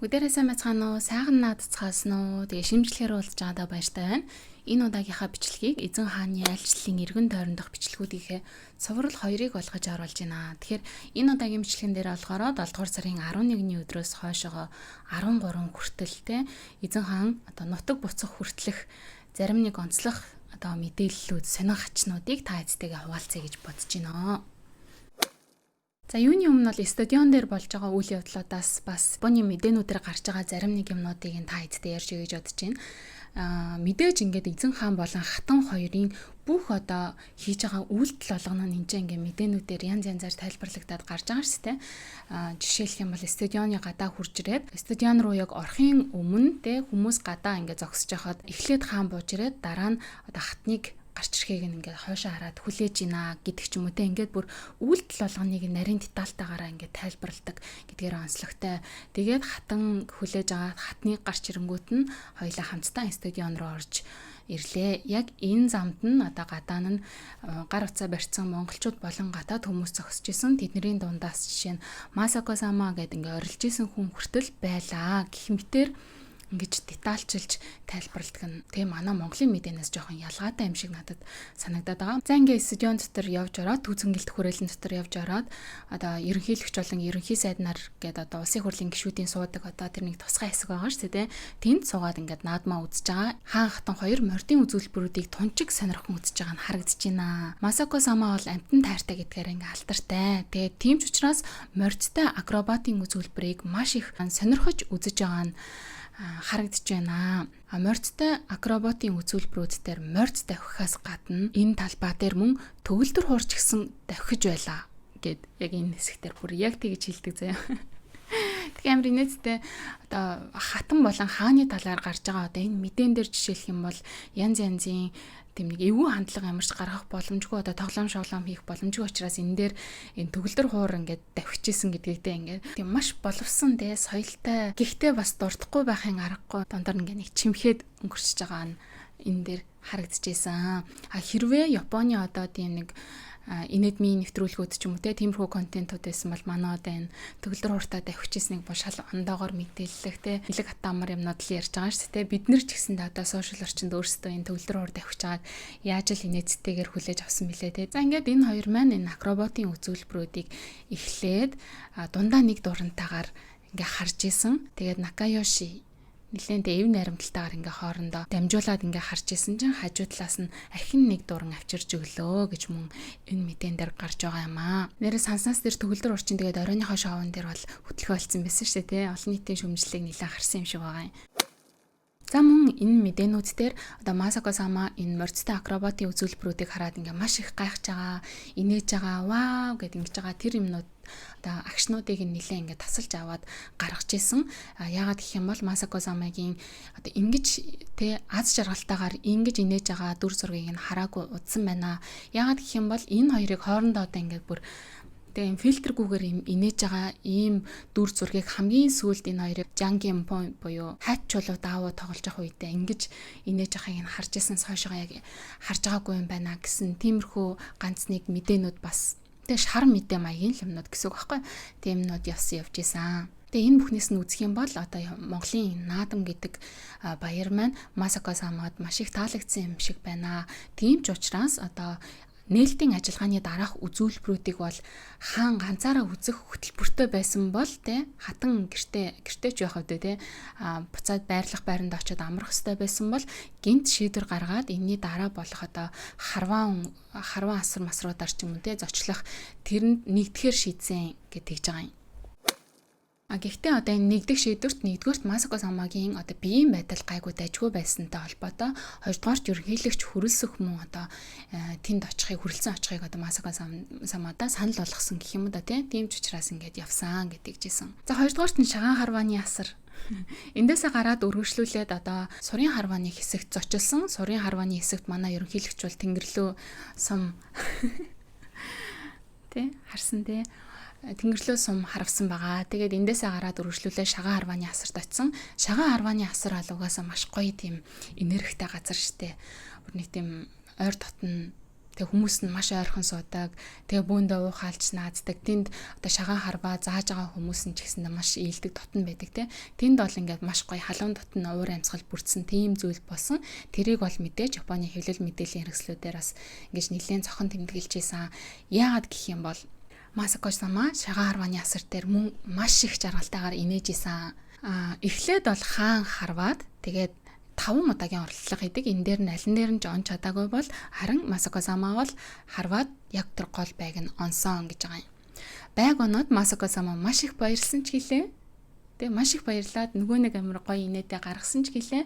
Бүгдээрээ сайн байцгаана уу? Сайхан наадцгаасан уу? Тэгээ шимжлэхээр уулзж байгаадаа баяртай байна. Энэ удаагийнхаа бичлэгийг эзэн хааны айлчлалын эргэн тойрондох бичлэгүүдийнхээ цуврал хоёрыг болгож оруулж байна. Тэгэхээр энэ удаагийн бичлэгэн дээр болохоор 7 дугаар сарын 11-ний өдрөөс хойшоогоо 13 хүртэл те эзэн хаан одоо нутаг буцах хүртэлх зарим нэг онцлог одоо мэдээллүүд сонин хачнуудыг та эцтэйгээ хуваалцъя гэж бодож байна. За, юуны өмнө бол стадион дээр болж байгаа үйл явдлуудаас бас Японы мэдээнүүдээр гарч байгаа зарим нэг юмнуудыг та хэдтэй ярьж өгье гэж бодож байна. Мэдээж ингээд эзэн хаан болон хатан хоёрын бүх одоо хийж байгаа үйлдэл болгоно нь энэ ингээд мэдээнүүдээр янз янзаар тайлбарлагдаад гарч байгаа шүү дээ. Жишээлх юм бол стадионы гадаа хурж ирээд, стадион руу яг орохын өмнө те хүмүүс гадаа ингээд зогсож байхад эхлээд хаан бууж ирээд, дараа нь одоо хатныг гарч ирэхийг ингээд хойшоо хараад хүлээж гинэ гэдэг ч юм уу те. Ингээд бүр үйлдэл болгоныг нарийн детальтаагаараа ингээд тайлбарладаг гэдгээр онцлогтой. Тэгээд хатан хүлээж байгаа, хатныг гарч ирэнгүүт нь хоёулаа хамтдаа стадион руу орж ирлээ. Яг энэ замд нь одоо гадаа нь гар утсаа барьсан монголчууд болон гадаад хүмүүс зогсож исэн. Тэдний дундаас жишээ нь Масако сама гэдэг ингээ орилж исэн хүн хүртэл байлаа гэх мэтэр ингэж детальчилж тайлбарладаг нь тэгээ манай Монголын мэдээнээс жоохон ялгаатай юм шиг надад санагдаад байгаа. За, ингээ стадион дотор явж ороод, төв зөнгэлт хүрээлэн дотор явж ороод, одоо ерөнхийлөгч болон ерөнхий сайд нар гэдэг одоо улсын хурлын гишүүдийн суудаг одоо тэр нэг тусгай хэсэг байгаа шүү дээ. Тэнд суугаад ингээд наадмаа үзэж байгаа. Хаан хатан хоёр мордын үзүүлбэрүүдийг тунчиг сонирхон үзэж байгаа нь харагдаж байна. Масако сама бол амтан тайртай гэдгээр ингээ алдартай. Тэгээд тийм ч учраас мордтой акробатын үзүүлбэрийг маш их сонирхож үзэж байгаа нь харагдаж байна. Мордтой акробатын үзүүлбэрүүд дээр морд давхихаас гадна энэ талбай дээр мөн төгөлдөр хуурч гисэн давхиж байлаа гэд яг энэ хэсэгтэр бүр яг тэгж хэлдэг заяа. Тэгээ амар инээдтэй. Одоо хатан болон хааны талаар гарч байгаа одоо энэ мэдээн дээр жишээлх юм бол янз янзын тийм нэг эвгүй хандлага ямарч гаргах боломжгүй, одоо тоглоом шоглоом хийх боломжгүй учраас энэ дээр энэ төгөлдөр хуур ингээд давхижсэн гэдэгтэй ингээд тийм маш боловсон те соёлтой, гэхдээ бас дуртахгүй байхын аргагүй дундаар ингээд нэг чимхэд өнгөрчөж байгаа нь энэ дээр харагдчихсэн. А хэрвээ Японы одоо тийм нэг инэдмийн нэвтрүүлгүүд ч юм уу те тиймэрхүү контентууд байсан бол манай одоо энэ төгөлдөр хууртаа давхижсэнийг бол шал ондоогоор мэдээллэх те бэлэг атаамар юмнууд л ярьж байгаа шүү дээ. Бид нар ч гэсэндээ одоо сошиал орчинд өөрсдөө энэ төгөлдөр хуур давхиж байгааг яаж л инээдтэйгээр хүлээж авсан бilé те. За, ингээд энэ хоёр маань энэ акробатын үзүүлбэрүүдийг эхлээд дундаа нэг дурантаагаар ингээ харж исэн. Тэгээд Накайоши нэлээд эв найрамдалтайгаар ингээ хоорондоо дамжуулаад ингээ харж исэн чинь хажуу талаас нь ахин нэг дуран авчирж өглөө гэж мөн энэ мэдээн дээр гарч байгаа юм аа. Нэрээ санснаас дээр төгөлдөр урчин тэгээд оройныхоо шоун дээр бол хөтлөхөө болсон байсан шүү дээ, тий. Олон нийтийн шүмжлэлийг нэлээд харсан юм шиг байгаа юм. За, мөн энэ мэдээнүүд дээр одоо Масако сама энэ мордтой акробатын үзүүлбэрүүдийг хараад ингээ маш их гайхаж байгаа, инээж байгаа, вау гэд ингэж байгаа тэр юмнууд одоо action уудыг нь нэлээ ингээ тасалж аваад гаргаж исэн. А яагаад гэх юм бол Масако самагийн одоо ингэж те аз жаргалтайгаар ингэж инээж байгаа дүр зургийг нь хараагүй удсан байна. Яагаад гэх юм бол энэ хоёрыг хоорондоо одоо ингээд бүр тэгээ юм фильтргүүгээр юм инээж байгаа ийм дүр зургийг хамгийн сүүлд энэ хоёрыг Жанкенпон буюу хайт чулуу даавуу тоглож явах үедээ ингэж инээж байгааг нь харж исэн, хойшоо яг харж байгаагүй юм байна гэсэн тиймэрхүү ганц нэг мэдээнүүд бас тэгээ шар мэдээ маягийн л юмнууд гэсэн үг байхгүй. Тийм юмнууд явсан явж исэн. Тэгээ энэ бүхнээс нь үзэх юм бол одоо Монголын наадам гэдэг баяр маань Масако самад маш их таалагдсан юм шиг байна. Тийм ч учраас одоо нээлтийн ажиллагааны дараах үзүүлбэрүүдийг бол хаан ганцаараа үзэх хөтөлбөртэй байсан бол те хатан гэртээ гэртээ ч байх үдэ те буцаад байрлах байранд очиод амрах хэрэгтэй байсан бол гинт шийдвэр гаргаад энэний дараа болох одоо харван харван асар масруудаар ч юм уу те зочлох тэрэнд нэгдэхээр шийдсэн гэж тэгж байгаа юм. А гэхдээ одоо энэ нэгдэх шийдвэрт нэгдүгээрт Масако Самагийн одоо биеийн байдал гайгүй дайжгүй байсантай холбоотой, хоёрдугаарт ерөнхийлөгч хөрөлсөх мөн одоо тэнд очихыг хүрэлцэн очихыг одоо Масако Самада санал болгосон гэх юм да тийм ч учраас ингээд явсан гэдэг жисэн. За, хоёрдугаарт нь шагаан харвааны асар. Эндээсээ гараад өргөжлүүлээд одоо сурын харвааны хэсэгт зочилсан. Сурын харвааны хэсэгт манай ерөнхийлөгч бол Тэнгэрлөө сум тий харсан тий Тэнгэрлөө сум харавсан байгаа. Тэгээд эндээсээ гараад өргөжлүүлээ шагаан харвааны асарт очисон. Шагаан харвааны асар бол угаасаа маш гоё тийм энергитэй газар штэ. Бүр нэг тийм ойр дотн Тэгээ хүмүүс нь маш ойрхон суудаг. Тэгээ бөөндөө уухаалж нааздаг. Тэнд одоо шагаан харваа зааж байгаа хүмүүс нь ч гэсэндээ маш ээлдэг дотн байдаг те. Тэнд бол ингээд маш гоё халуун дотн уур амьсгал бүрдсэн тийм зүйл болсон. Тэрийг бол мэдээж Японы хэвлэл мэдээллийн хэрэгслүүдээр бас ингэж нэлээд цохон тэмдэглэж исэн. Яагаад гэх юм бол Масако сама шагаан харвааны асар дээр мөн маш их жаргалтайгаар инээж исэн. Эхлээд бол хаан харваад тэгээд 5 удаагийн оролдлого хийдэг. Энэ дээр нь алин дээр нь ч он чадаагүй бол харин Масако сама бол харваад яг тэр гол байг нь онсон гэж байгаа юм. Байг оноод Масако сама маш их баярлсан ч гэлээ. Тэгээ маш их баярлаад нөгөө нэг амар гоё инээдээ гаргасан ч гэлээ.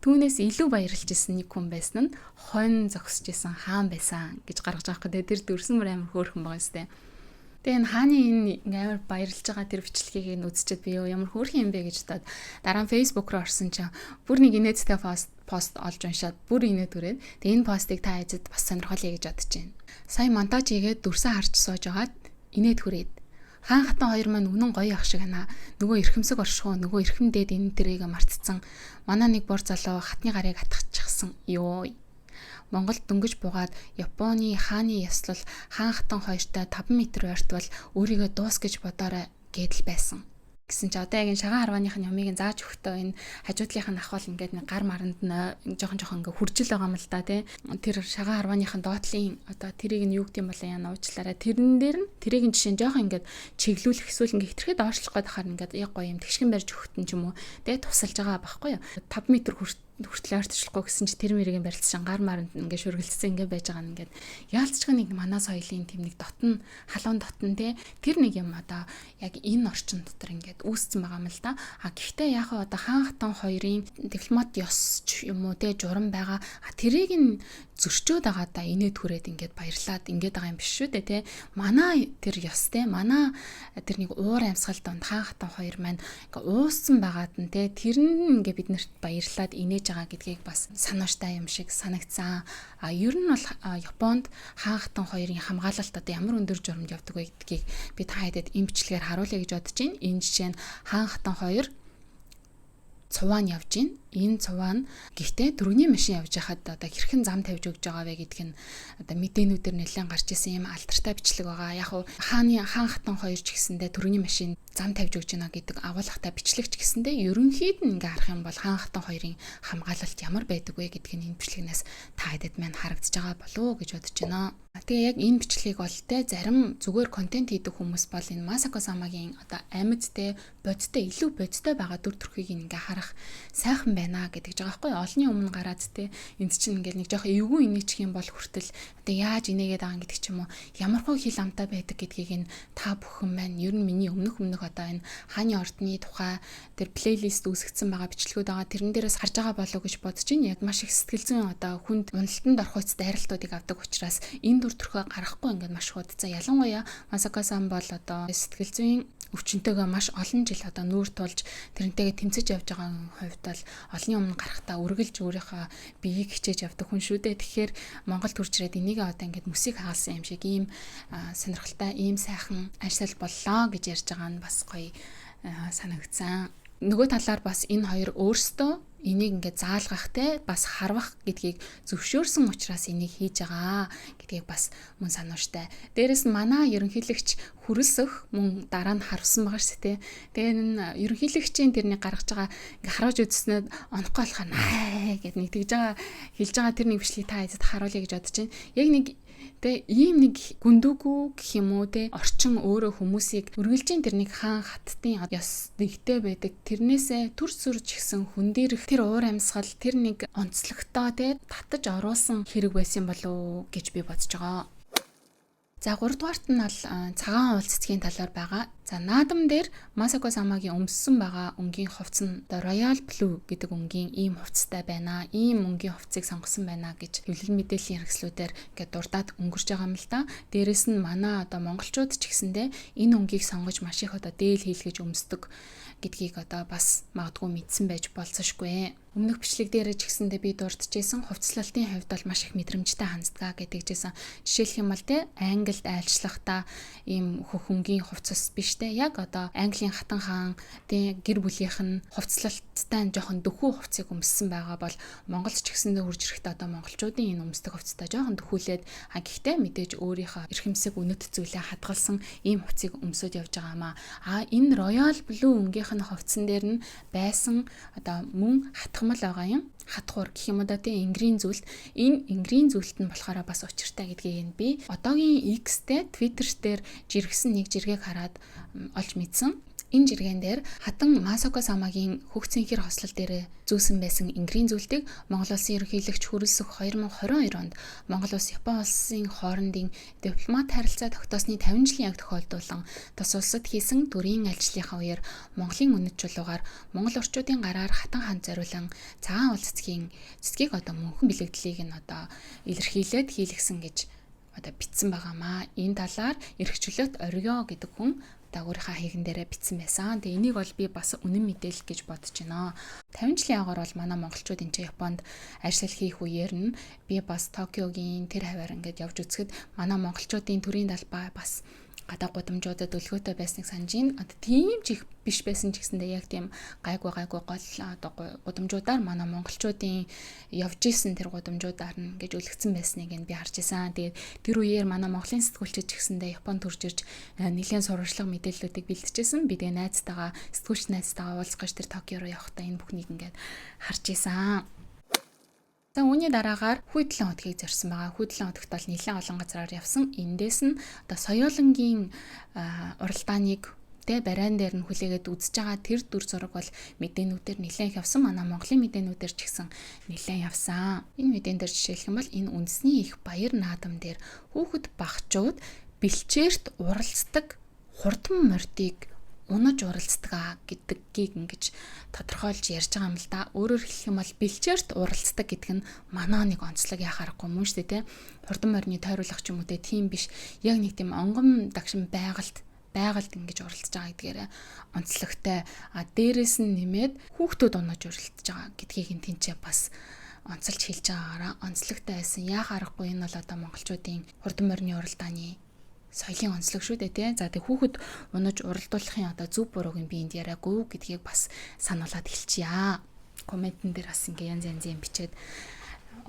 Түүнээс илүү баярлж исэн нэг хүн байсан нь хонь зогсож исэн хаан байсан гэж гаргаж байгаа байхгүй. Тэр дүрсэн мөр амар хөөрхөн байгаа сте. Тэгээ энэ хааны энэ амар баярлж байгаа тэр бичлэгийг нь үзчихэд би юу ямар хөөрхөн юм бэ гэж бодоод дараа нь Facebook руу орсон чинь бүр нэг инээдтэй пост олж уншаад бүр инээд түрээд тэгээ энэ постыг та эзэд бас сонирхолъё гэж бодож байна. Сая монтаж хийгээд дүрсэн харж сууж байгаад инээд хүрээд хаан хатан хоёр маань үнэн гоё ах шиг байна. Нөгөө эрхэмсэг оршихуу нөгөө эрхэм дээд энэ тэрийг мартцсан. Манай нэг бор залуу хатны гарыг атгачихсан. Йоо. Монголд дөнгөж буугаад Японы хааны ёслол хаан хатан хоёртой 5 м ойртвол өөрийгөө дуус гэж бодоорой гэдэл байсан. Гэсэн чи одоо яг энэ шагаан харвааных нь юмыг зааж өгөхдөө энэ хажуудлынх нь ах бол ингээд нэг гар маранд нь жоохон жоохон ингээд хүржил байгаа юм л да тий. Тэр шагаан харвааных нь доотлын одоо тэрийг нь юу гэдэм бол яа уучлаарай. Тэрэн дээр нь тэрийг нь жишээ нь жоохон ингээд чиглүүлэх эсвэл ингээд хитрхэд доошлох гээд хахаар ингээд яг гоё юм тэгшгэн барьж өгөхтөн ч юм уу тий тусалж байгаа байхгүй юу. 5 м хүртэл ойрточлохгүй гэсэн чи тэр мэрийн барилцсан гар маранд ингээд шүргэлцсэн ингээд байж байгаа нь ингээд яалцчгүй нэг манай соёлын тэм нэг дотн халуун дотн те тэр нэг юм одоо яг энэ орчин дотор ингээд үүссэн байгаа юм л да. А гэхдээ яг одоо хаан хатан хоёрын дипломат ёс ч юм уу те журам байгаа. А тэрийг нь зөрчөөд байгаа да инээд хүрээд ингээд баярлаад ингээд байгаа юм биш шүү дээ те. Манай тэр ёс те манай тэр нэг уур амьсгал донд хаан хатан хоёр маань ингээ ууссан байгаад нь те тэр нь ингээ биднэрт баярлаад инээж байгаа гэдгийг бас санууштай юм шиг санагдсан. А ер нь бол Японд хаан хатан хоёрын хамгаалалт одоо ямар өндөр журамд явдаг вэ гэдгийг би та хэдэд энэ бичлэгээр харуулъя гэж бодож байна. Энэ жишээ нь хаан хатан хоёр цуваа нь явж гин. Энэ цуваа нь гэхдээ дөрвний машин явж байхад одоо хэрхэн зам тавьж өгж байгаа вэ гэдг нь одоо мэдээнүүдээр нэлээд гарч исэн юм алдартай бичлэг байгаа. Яг уу хааны хаан хатан хоёр ч гэсэндээ дөрвний машин зам тавьж өгж байна гэдэг агуулгатай бичлэг ч гэсэндээ ерөнхийд нь ингээ харах юм бол хаан хатан хоёрын хамгаалалт ямар байдаг вэ гэдг нь энэ бичлэгнээс та хэдэд маань харагдаж байгаа болов уу гэж бодож байна. Тэгээ яг энэ бичлэгийг бол те зарим зүгээр контент хийдэг хүмүүс бол энэ Масако Самагийн одоо амьд те бодтой илүү бодтой байгаа дүр төрхийг ингээ харах сайхан байна гэдэг жаа байхгүй олонний өмнө гараад те энд чинь ингээ нэг жоох эвгүй инээчих юм бол хүртэл одоо яаж инээгээд байгаа гэдэг ч юм уу ямархуу хил амтай байдаг гэдгийг нь та бүхэн маань ер нь миний өмнөх одоо энэ хааны ордны тухай тэр плейлист үүсгэсэн байгаа бичлэгүүд байгаа тэрэн дээрээс харж байгаа болов уу гэж бодож байна. Яг маш их сэтгэл зүйн одоо хүнд уналтанд орох үст дайралтуудыг авдаг учраас энэ дүр төрхөө гаргахгүй ингээд маш худцаа. Ялангуяа Масако сан бол одоо сэтгэл зүйн өвчнөтэйгээ маш олон жил одоо нүүр тулж тэрнтэйгээ тэмцэж явж байгаа хувьд бол олонний өмнө гарахдаа үргэлж өөрийнхөө биеийг хичээж явдаг хүн шүү дээ. Тэгэхээр Монгол төрж ирээд энийг одоо ингээд мөсийг хагалсан юм шиг ийм сонирхолтой, ийм сайхан ажил боллоо гэж ярьж байгаа нь бас гоё санагдсан. Нөгөө талаар бас энэ хоёр өөрсдөө энийг ингээд заалгах те бас харвах гэдгийг зөвшөөрсөн учраас энийг хийж байгаа гэдгийг бас мөн санууштай. Дээрэс нь манай ерөнхийлөгч хүрэлсэх мөн дараа нь харвсан байгаа шүү дээ. Тэгээ энэ ерөнхийлөгчийн тэрний гаргаж байгаа ингээ харуулж үзснээр онохгүй болохоор наа гэд нэг тэгж байгаа хэлж байгаа тэр нэг бичлэгийг та эзэд харуулъя гэж бодож байна. Яг нэг тэ ийм нэг гүндүүгүү гэх юм уу те орчин өөрөө хүмүүсийг үргэлжийн тэр нэг хаан хаттын ёс нэгтэй байдаг тэрнээсээ төр сүр ч гэсэн хөндөрөх тэр уур амьсгал тэр нэг онцлогтой те татаж оруулсан хэрэг байсан болов уу гэж би бодож байгаа. За 3 дугаарт нь бол цагаан уул цэцгийн талаар байгаа. За наадам дээр Масако Самагийн өмссөн байгаа өнгийн хувцас нь одоо Royal Blue гэдэг өнгийн ийм хувцастай байна. Ийм өнгийн хувцсыг сонгосон байна гэж хэвлэл мэдээллийн хэрэгслүүдээр ингээд дурдаад өнгөрч байгаа юм л да. Дээрэс нь манай одоо монголчууд ч гэсэндээ энэ өнгийг сонгож маш их одоо дээл хийлгэж өмсдөг гэдгийг одоо бас магадгүй мэдсэн байж болцсошгүй. Өмнөх бичлэг дээр ч гэсэндээ би дурджсэн хувцлалтын хувьд бол маш их мэдрэмжтэй ханддаг гэдэгжсэн. Жишээлх юм бол те Англид айлчлахдаа ийм хөх өнгийн хувцас биш штэ. Яг одоо Английн хатан хаан тийм гэр бүлийнх нь хувцлалттай жоохон дөхүү хувцсыг өмссөн байгаа бол Монголд ч гэсэндээ хурж ирэхдээ одоо монголчуудын энэ өмсдөг хувцастай жоохон дөхүүлээд, а гэхдээ мэдээж өөрийнхөө эрхэмсэг үнэт зүйлээ хадгалсан ийм хувцсыг өмсөд явж байгаа маа. А энэ Royal Blue өнгийнх нь хувцсан дээр нь байсан одоо мөн хатгамал байгаа юм. Хатгуур гэх юм уу да, тийм энгэрийн зүйлт. Энэ энгэрийн зүйлт нь болохоор бас учиртай гэдгийг нь би одоогийн X-тэй Twitter дээр жиргсэн нэг жиргээг хараад олж мэдсэн. Энэ жиргэн дээр хатан Масако Самагийн хөгцийн хэр хослол дээр зүүсэн байсан энгэрийн зүйлтийг Монгол Улсын ерөнхийлөгч Хүрэлсэх 2022 онд Монгол Улс Япон улсын хоорондын дипломат харилцаа тогтоосны 50 жилийн яг тохиолдуулан тус улсад хийсэн төрийн альчлалынхаа үеэр Монголын үнэт чулуугаар Монгол орчуудын гараар хатан хаанд зориулан цагаан уул цэцгийн цэцгийг одоо мөнхөн бэлэгдлийг нь одоо илэрхийлээд хийлгсэн гэж одоо бичсэн байгаамаа. Энэ талаар эрх чөлөөт Оргио гэдэг хүн одоо өөрийнхөө хаяган дээрээ бичсэн байсан. Тэгээ энийг бол би бас үнэн мэдээлэл гэж бодож байна. 50 жилийн агаар бол манай монголчууд энэ ч Японд ажил хийх үеэр нь би бас Токиогийн тэр хаваар ингээд явж үзэхэд манай монголчуудын төрийн далбай бас гадаа гудамжуудад өлгөөтэй байсныг санаж байна. Одоо тийм ч их биш байсан ч гэсэндээ яг тийм гайгүй гол одоо гудамжуудаар манай монголчуудын явж исэн тэр гудамжуудаар нь ингэж өлгцэн байсныг нь би харж исэн. Тэгээд тэр үеэр манай Монголын сэтгүүлчид ч гэсэндээ Японд төрж ирж нэлээд сурвалжлага мэдээллүүдийг бэлтжижсэн. Би тэгээ найзтайгаа, сэтгүүлч найзтайгаа уулзах гэж тэр Токио руу явахдаа энэ бүхнийг ингээд харж исэн. За үүний дараагаар Хүйдлэн хотгийг зорьсон байгаа. Хүйдлэн хотогт бол нэлээд олон газраар явсан. Эндээс нь одоо соёолонгийн уралдааныг тэ барайн дээр нь хүлээгээд үзэж байгаа тэр дүр зураг бол мэдээнүүдээр нэлээд их явсан. Манай Монголын мэдээнүүдээр ч гэсэн нэлээд явсан. Энэ мэдээн дээр жишээлх юм бол энэ үндэсний их баяр наадам дээр хүүхэд багчууд бэлчээрт уралцдаг хурдан мордыг унаж уралцдаг аа гэдгийг ингэж тодорхойлж ярьж байгаа юм л да. Өөрөөр хэлэх юм бол бэлчээрт уралцдаг гэдэг нь манай нэг онцлог яах аргагүй мөн шүү дээ, тэ. Хурдан морины тойруулах ч юм уу те, тийм биш. Яг нэг тийм онгон дагшин байгальд ингэж уралдаж байгаа гэдгээр онцлогтой. А дээрэс нь нэмээд хүүхдүүд унаж уралдаж байгаа гэдгийг нь тэнцээ бас онцолж хэлж байгаагаараа онцлогтой байсан. Яах аргагүй, энэ бол одоо монголчуудын хурдан морины уралдааны соёлын онцлог шүү дээ, тий. За тэг хүүхэд унаж уралдуулахын одоо зөв бурууг нь би энд яриаггүй гэдгийг бас сануулад хэлчихье. Комментэн дээр бас ингээ янз янзын бичээд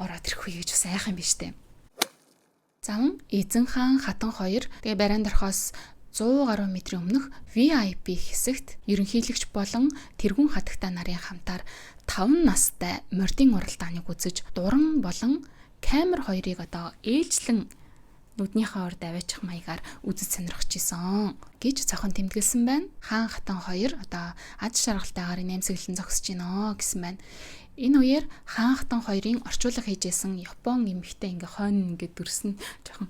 ороод ирэх үе гэж бас айх юм биш үү? За мөн Эзэн хаан хатан хоёр тэгээ барайн дорхоос 100 гаруй метрийн өмнөх VIP хэсэгт ерөнхийлөгч болон тэргүүн хатагтай нарын хамтаар 5 настай мордын уралдааныг үзэж дуран болон камер хоёрыг одоо ээлжлэн нүднийхээ урд аваачих маягаар үзэж сонирхож исэн гэж цохон тэмдэглэсэн байна. Хаан хатан хоёр одоо ад шаргалтайгаар нэмсэглэн зогсож гинөө гэсэн байна. Энэ үеэр хаан хатан хоёрын орчуулга хийжсэн Япон эмэгтэй ингээ хойно ингээ дүрсэн жоохон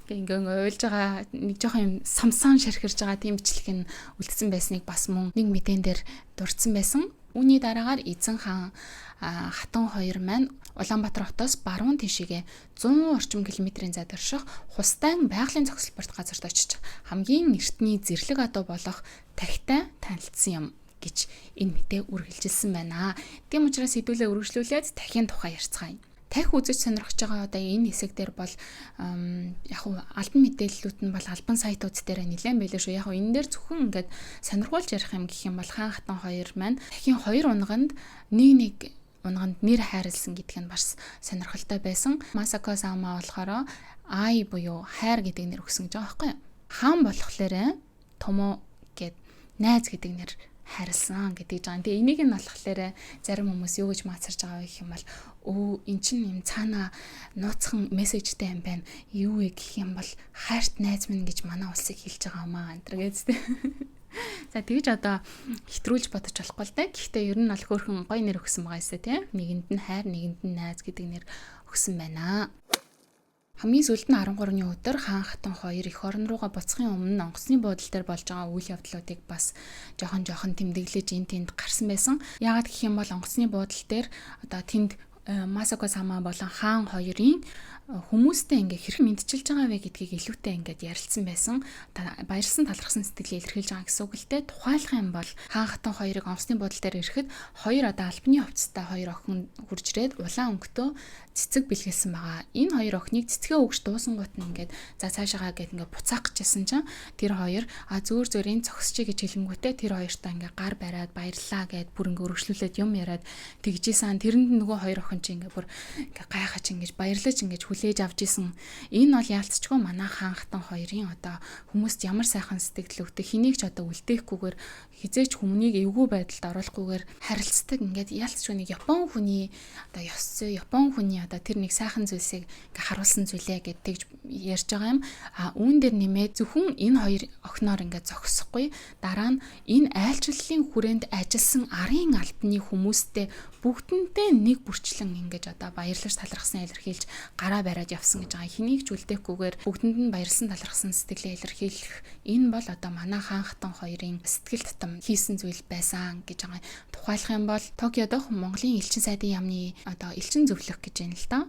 ингээ уйлж байгаа нэг жоохон юм самсан шархирж байгаа тийм бичлэг нь үлдсэн байсныг бас мөн нэг мэдээн дээр дурдсан байсан. Үүний дараагаар Эзэн хаан хатан хоёр маань Улаанбаатар хотоос баруун тишээгээ 100 орчим километрийн зайд орших Хустай байгалийн зогсолборт газарт очиж хамгийн эртний зэрлэг адуу болох тахтай танилцсан юм гэж энэ мэдээ үргэлжилсэн байна. Тийм учраас хэдүүлээ үргэлжлүүлээд тахийн тухай ярьцгаая. Тах үзэж сонирхож байгаа одоо энэ хэсэг дээр бол яг уу албан мэдээллүүд нь бол албан сайтууд дээр нэлээд байлаа шүү. Яг уу энэ дээр зөвхөн ингээд сонирхуулж ярих юм гэх юм бол хаан хатан хоёр маань тахийн хоёр унганд нэг унганд нэр хайрлсан гэдг нь бас сонирхолтой байсан. Масако Сама болохоор Ай буюу хайр гэдэг нэр өгсөн гэж байгаа байхгүй юу? Хаан болохоор Томо гэд найз гэдэг нэр хайрлсан гэдэг жаа. Тэгээ энийг нь болохоор зарим хүмүүс юу гэж маацарч байгаа вэ гэх юм бол өө эн чинь юм цаана нууцхан мессежтэй юм байна. Юу вэ гэх юм бол хайрт найз минь гэж манай улсыг хэлж байгаа юм аа энэ төр гэж. За тэгж одоо хэтрүүлж бодож болохгүй л да. Гэхдээ ер нь бол хөөрхөн гоё нэр өгсөн байгаа юусаа тийм. Нэгэнд нь хайр, нэгэнд нь найз гэдэг нэр өгсөн байна. Хамгийн сүүлд нь 13-ны өдөр хаан хатан хоёр эх орн руугаа буцахын өмнө онгоцны буудлын дээр болж байгаа үйл явдлуудыг бас жоохон тэмдэглэж энэ тэнд гарсан байсан. Яагаад гэх юм бол онгоцны буудлын дээр одоо тэнд Масако Сама болон хаан хоёрын хүмүүстэй ингээ хэрхэн мэдчилж байгаа вэ гэдгийг илүүтэй ингээд ярилцсан байсан. Баярлсан талархсан сэтгэлээ илэрхийлж байгаа гэсэн үг л дээ. Тухайлах юм бол хаан хатан хоёрыг онгоцны буудлын дээр ирэхэд хоёр одоо албаны хувцастай хоёр охин хурж ирээд улаан өнгөтөө цэцэг бэлгэлсэн байгаа. Энэ хоёр охиныг цэцгээ өгч дуусангуут нь ингээд за цаашаагаа гэд ингээд буцаах гэжсэн чинь тэр хоёр а зөөр зөөр энэ зогсчий гэж хэлэнгүүтээ тэр хоёртоо ингээд гар бариад баярлаа гэд бүр ингээд өргөжлүүлээд юм яриад тэгжсэн. Тэрэнд нөгөө хоёр охин чинь ингээд бүр ингээд гайхаж ингээд баярлаж ингээд хүлээж авч исэн. Энэ бол яалтчгүй манай хаан хатан хоёрын одоо хүмүүст ямар сайхан сэтгэл өгдөг, хэнийг ч одоо үлдээхгүйгээр хизээч хүмүүнийг эвгүй байдалд оруулахгүйгээр харилцдаг. Ингээд яалтчгүй нэг Япон хүний одоо ёс зүй, Япон хүний одоо тэр нэг сайхан зүйлсийг ингээ харуулсан зүйлээ гэд тэгж ярьж байгаа юм. А үүн дээр нэмээд зөвхөн энэ хоёр охиноор ингээ зогсохгүй, дараа нь энэ айлчлалын хүрээнд ажилласан арын албаны хүмүүстэй бүгдэнтэй нэг бүрчлэн ингэж одоо баярлаж талархсан илэрхийлж гараа бариад явсан гэж байгаа. Хэнийг ч үлдээхгүйгээр бүгдэнд нь баярлсан талархсан сэтгэлээ илэрхийлэх энэ бол одоо манай хаан хатан хоёрын сэтгэл татам хийсэн зүйл байсан гэж байгаа. Тухайлах юм бол Токио дахь Монголын элчин сайдын яамны одоо элчин зөвлөх гэж байна л да.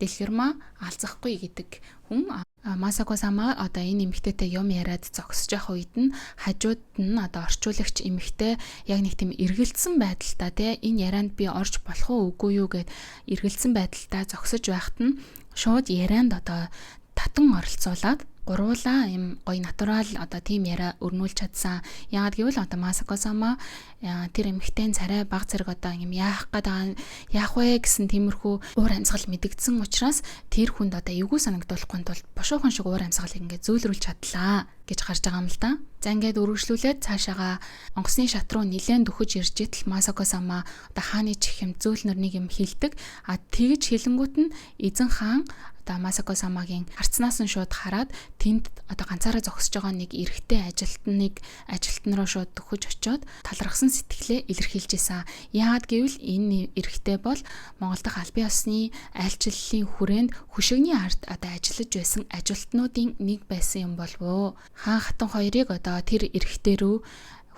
Дэлгэрмаа алзахгүй гэдэг хүн Масако сама одоо энэ эмэгтэйтэй юм яриад зогсож явах үед нь хажууд нь одоо орчуулагч эмэгтэй яг нэг тийм эргэлдсэн байдалтай те энэ ярианд би орж болох уу үгүй юу гэд эргэлдсэн байдалтай зогсож байхад нь шууд ярианд одоо татан оролцуулаад гуруулаа юм гоё натурал одоо тийм яриа өрнүүлж чадсан. Яагаад гэвэл одоо Масако сама тэр эмэгтэй царай баг зэрэг одоо юм яах гээд яах вэ гэсэн тиймэрхүү уур амьсгал мэдэгдсэн учраас тэр хүнд одоо эвгүй санагдуулахгүй тулд бушуухан шиг уур амьсгалыг ингээд зөөлрүүлж чадлаа гэж гарч байгаа юм л да. За ингээд өргөжлүүлээд цаашаага онгоцны шат руу нилээн дөхөж ирж идэл Масако сама одоо хааны чих юм зөөлнөр нэг юм хилдэг. А тэгж хилэнгүүт нь эзэн хаан одоо Масако самагийн харцнаас нь шууд хараад тэнд одоо ганцаараа зогсож байгаа нэг эрэгтэй ажилтан руу шууд дөхөж очиод талархсан сэтгэлээ илэрхийлж исэн. Яагаад гэвэл энэ эрэгтэй бол Монгол дахь албан ёсны айлчлалын хүрээнд хөшигний ард одоо ажиллаж байсан ажилтнуудын нэг байсан юм болов уу? Хаан хатан хоёрыг одоо тэр эрэгтэй рүү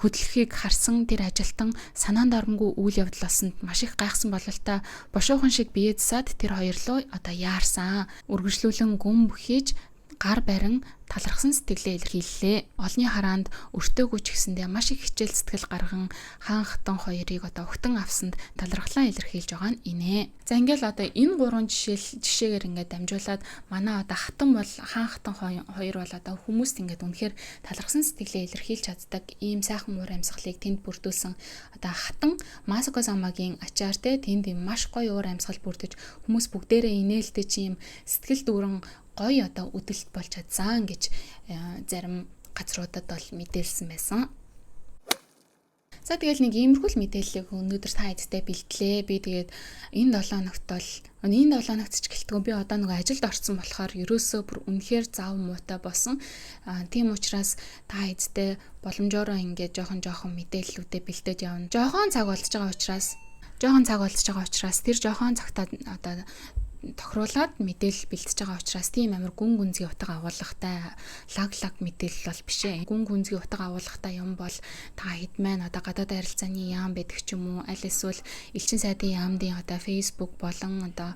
хөдлөхийг харсан тэр ажилтан санаанд оромгүй үйл явдал болсонд маш их гайхсан бололтой бушуухан шиг бие засаад тэр хоёр руу одоо яарсан. Үргэлжлүүлэн гүн бүхийж гар барин талархсан сэтгэлээ илэрхийллээ. Олны хараанд өртөөгүй ч гэсэндээ маш их хичээл зүтгэл гарган хаан хатан хоёрыг одоо угтан авсанд талархлаа илэрхийлж байгаа нь инэ. За ингээл одоо энэ гурван жишээгээр ингээд дамжуулаад манай одоо хатан бол хаан хатан хоёр бол одоо хүмүүст ингээд үнэхээр талархсан сэтгэлээ илэрхийлж чаддаг ийм сайхан уур амьсгалыг тэнд бүрдүүлсэн. Одоо хатан Масако самагийн ачаар те тэнд юм маш гоё уур амьсгал бүрдэж хүмүүс бүгдээрээ инээлтэй чи юм сэтгэл дүүрэн гоё одоо үдэлт болж чадсан гэж зарим газруудад бол мэдээлсэн байсан. За тэгэл нэг иймэрхүү л мэдээллийг өнөөдөр та хэдтэй бэлтлээ. Би тэгээд энэ 7 хоногт бол энэ 7 хоногт ч гэлтгүй би одоо нөгөө ажилд орсон болохоор ерөөсөө бүр үнэхээр зав муутай болсон. Тийм учраас та хэдтэй боломжоороо ингээд жоохон жоохон мэдээллүүдээ бэлдээд явна. Жоохон цаг болдож байгаа учраас тэр жоохон цагтаа одоо тохируулаад мэдээлэл бэлтэж байгаа учраас тийм амар гүн гүнзгий утга агуулгатай лаг мэдээлэл бол биш ээ. Гүн гүнзгий утга агуулгатай юм бол та хэд маань одоо гадаад харилцааны яам байдаг ч юм уу, аль эсвэл элчин сайдын яамдын одоо Facebook болон одоо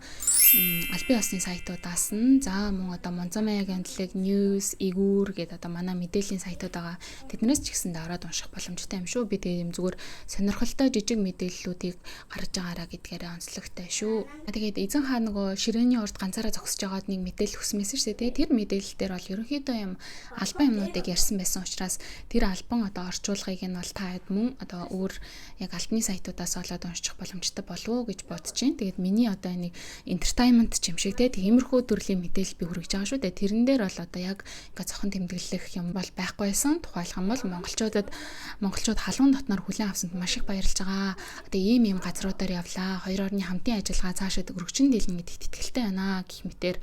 албан ёсны сайтуудаас нь за мөн одоо Монзомэ агентлаг, News, Игүүр гэдэг одоо манай мэдээллийн сайтууд байгаа. Тэднээс ч гэсэндээ ороод унших боломжтой юм шүү. Би тэгээ юм зүгээр сонирхолтой жижиг мэдээллүүдийг гаргаж байгаараа гэдгээрээ онцлогтой шүү. Тэгээд эзэн хаа нөгөө ширээний урд ганцаараа зогсож байгаад нэг мэдээлэл өгсөн байсан шүү дээ. Тэр мэдээлэл дээр бол ерөнхийдөө юм албан юмнуудыг ярьсан байсан учраас тэр албан одоо орчуулгыг нь бол та хэд мөн одоо өөр яг албаны сайтуудаас олоод унших боломжтой болов уу гэж бодож байна. Тэгээд миний одоо нэг entertainment юм шиг те тиймэрхүү төрлийн мэдээлэл би хүргэж байгаа шүү дээ. Тэрэн дээр бол одоо яг ингээ цохон тэмдэглэх юм бол байхгүй байсан. Тухайлах юм бол монголчууд халуун дотноор хүлээн авсанд маш их баярлж байгаа. Одоо ийм ийм газруудаар явлаа. Хоёр орны хамтын ажиллагаа цаашид өргөжин дийлнэ гэдэгт итгэлтэй байна гэх мэтэр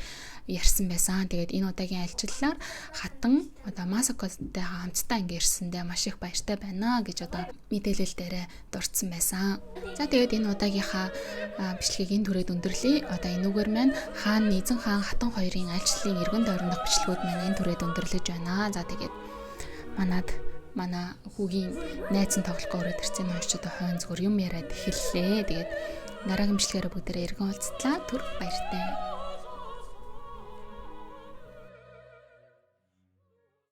ярьсан байсан. Тэгээд энэ удаагийн альчлалаар хатан одоо Масакотай хамтдаа ингээ ирсэндээ маш их баяртай байна гэж одоо мэдээлэл дээрээ дурдсан байсан. За тэгээд энэ удаагийнхаа бичлэгийг энэ түрээд өндөрлөе. Одоо энүүгээр маань хаан эзэн хаан хатан хоёрын альчлалын эргэн тойрондох бичлэгүүд маань энэ түрээд өндөрлөж байна. За тэгээд манай хүүгийн найз нь тоглох өрөөд ирсэн хоёр ч одоо хойн зүгээр юм яриад эхэллээ. Тэгээд дараагийн бичлэгээрээ бүгдээрээ эргэн уулзтлаа. Түр баяртай.